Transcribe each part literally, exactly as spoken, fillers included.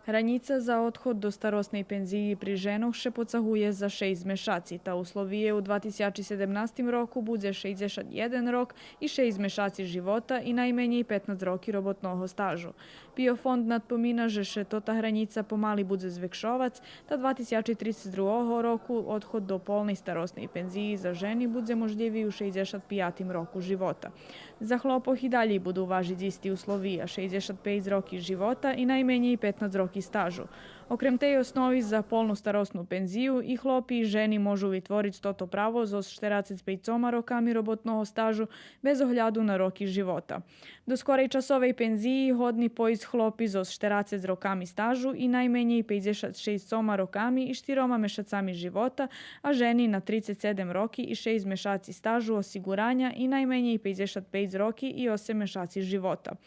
Гранїца за одход до старосней пензиї при женох ше поцагує за шейсц мешаци, та условиє у два тисячи седемнастим року будзе шейдзешат єден рок и шейсц мешаци живота и найменєй петнац роки роботного стажу. Пиофонд надпомина же ше тота гранїца помали будзе звекшовац, та два тисячи трицец другого року одход до полней старосней пензиї за жени будзе можлїви у шейдзешат пиятим року живота. За хлопох и далєй буду важиц исти условия, шейдзешат пейц роки живота и найменєй петнац роки стажу. Окрем тей основи за полну старосну пензию, и хлопи и жени можу витвориц тото право зоз штерацец пейцома роками роботного стажу, без огляду на роки живота. До скорейчасовей пензиї годни пойсц хлопи зоз штерацец роками стажу и найменєй пейдзешат шейсц роками и штирома мешацами живота, а жени на трицец седем роки и шейсц мешаци стажу осигураня и найменєй пейдзешат пейц роки и осем мешаци живота.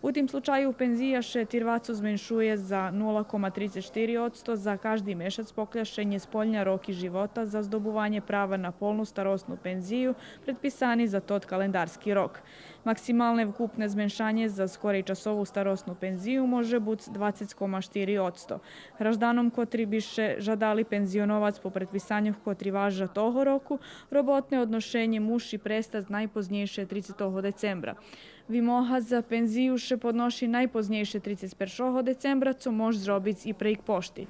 У тим случаю пензия ше тирвацо зменшує за нула кома трицец штири одсто за кажди мешац, покля ше нє сполня роки живота за здобуванє права на полну старосну пензию предписани за тот календарски рок. Максималне вкупне зменшанє за скорейчасову старосну пензию може буц двацец кома штири одсто. Гражданом котри би ше жадали пензионовац по предписаньох котри важа того року, роботне одношенє муши престац найпознєйше трицетого децембра. Вимога за пензию ше подноши найпознєйше трицец першого децембра, цо мож зробиц и прейґ пошти.